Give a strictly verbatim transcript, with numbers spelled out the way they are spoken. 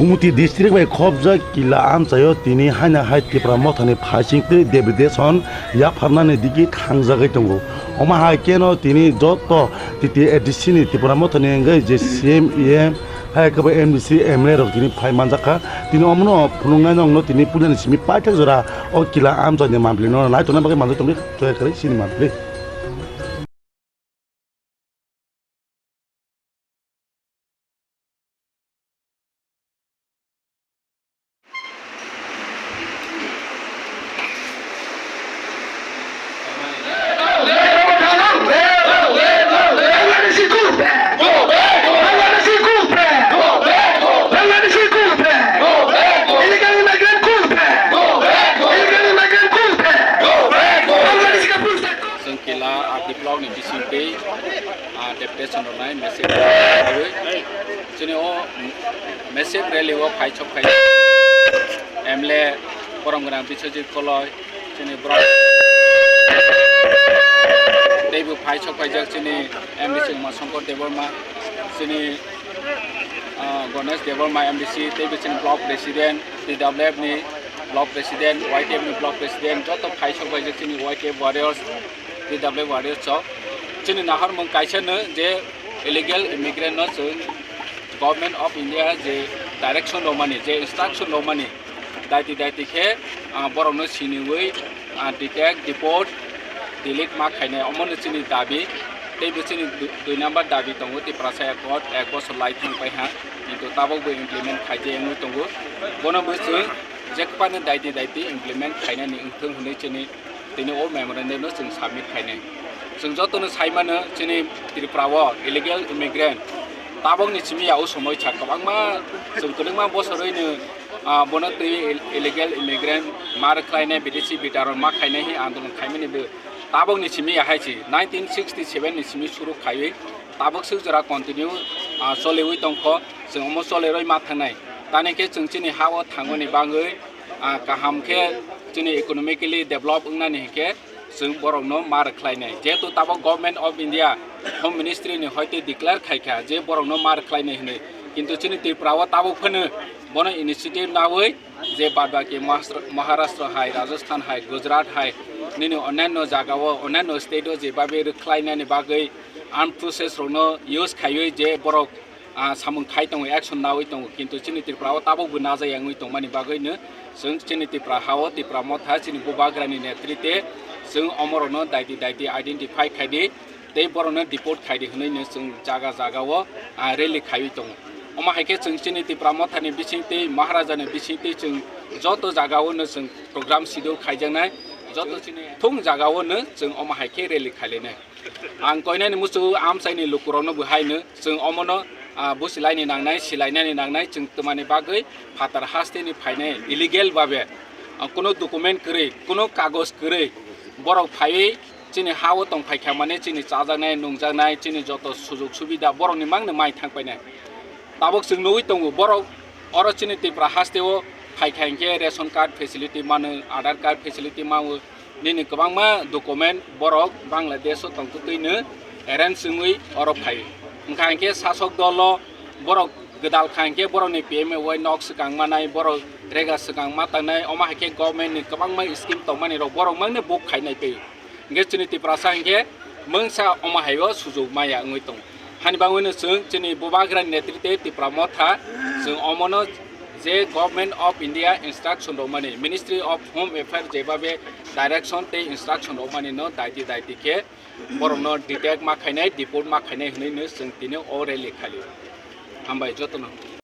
Umoti district bai khopjak Kila amchaio tini haino hai Tipra Mothani phaising tei deputation yapharnani digi thangjagwi tongo. Omo hai kheno tini joto T T A D C ni Tipra Mothani wngwi je C M, E M, hai khe bo M D C, M L A rok tini phai manjakha. Tini omono phunuknai nokno tini puilani simi paithak jora o Kila amchaini mampli no naitongnai bagwi manjak tongwi toya kwrwi chini mampli. Chwng Kila R D block ni bisingtwi, ah, deputation rwnai message rally. Chini o message rally o phai sok phai M L A borom gwnang Biswajit Koloi, chini borok teibo phai sok phaijak chini M D C Uma Shankar Debbarma, chini, ah, Ganesh Debbarma M D C, teibo chini block president, T W F ni block president, Y T F ni block president, joto phai sok phaijak chini Y T F warriors, T W F warriors chok. Chini nahormung kaisa no je illegal immigrant no chwng Government of India je direction rwmani, je instruction rwmani, daiti daiti khe, ah, borokno siniwi, ah, detect, deport, delete ma khainai, omono chini dabi. Teibo chini du-, dui number dabi tongo, Tiprasa Accord ek bosor lai thang pai ha, kintu tabok bo implement khaijak wngwi tongo. Bono bo chwng je kwbangni daiti daiti implement khainani wngthung hwnwi chini tini o memorandum no chwng submit khainai. Chwng jotono sai mano, chini Tripura o illegal immigrant tabokni simi ya o somoi sa kwbangma, chwng kwbangma bosorwi no, ah, bono twi ill-, illegal immigrant ma rwkhlainai, bidesi bidaron ma khainai hi andolon khaimani bo tabokni simi ya hai si nineteen sixty seven ni simi suru khaiwi tabok swk jora continue, ah, choliwi tongkho, chwng omo cholerwi ma thangnai. Tani khe chwng chini ha o thangmani bagwi, ah, kaham khe chini economically develop wngnani hinkhe chwng borokno ma rwkhlainai. Jehetu tabok Government of India Home Ministry ni hoite declare khaikha je borokno ma rwkhlainai hinwi. Kintu chini Tripura o tabok phano bono initiative nawi je badbaki Mahastra-, Maharashtra hai, Rajasthan hai, Gujarat hai, nini onyanyo jaga o, onyanyo state o jebabe rwkhlainani bagwi armed forces rokno use khaiwi je borok ah, samung khai tongo, action nawi tongo, kintu chini Tripura o tabok bo najai wngwi tongmani bagwi no chwng chini Tripura ha o Tipra Motha chini Bubagrani netrite chwng omorokno daiti daiti identify khaidi tei borokno deport khaidi hwnwi no chwng jaga jaga o, ah, rally khaiwi tongo. Omo hai khe chwng chini Tipra Mothani bising tei Maharaja ni bising tei chwng joto jaga o no chwng program schedule khaijaknai, joto chini thung jaga o no chwng omo hai khe rally khailainai. Ang koinani muchungo amchaini lukurokno bo haino chwng omono, ah, busilaini nangnai, silainani nangnai, chwng twmani bagwi phatar hasteni phainai illegal babe, ah, kuno document kwrwi, kuno kagoj kwrwi borok phaiwi chini ha-o tong phaikha mane chini chajaknai, nungjaknai, chini joto sujok subida borokni mangno mai thangpainai. Tabuk chwng nugwi tongo, borok oro chini Tripura haste o phaikha hinkhe ration card facility mano, Aadhaar card facility mano, nini kwbangma document borok Bangladesh o tongtwtwino arrange wngwi oro phai. Wngkha hinkhe sasok dolo borok gwdal kha hinkhe borokni P M A Y nok swkang manai, borok rega swkang ma tangnai, omo hai khe government ni kwbangma scheme tongmani rok borok mangno buk khainai twi. Hinkhe chini Tiprasa hinkhe mungsa omo hai o sujok maya wngwi tongo. Hani bagwino chwng chini Bubagrani netrite Tipra Motha, chwng omono je Government of India instruction rwmani, Ministry of Home Affairs jebabe direction tei instruction rwmani no daiti daiti khe borokno detect ma khainai, deport ma khainai hwnwi no chwng tini o rally khali. Hambai jotono.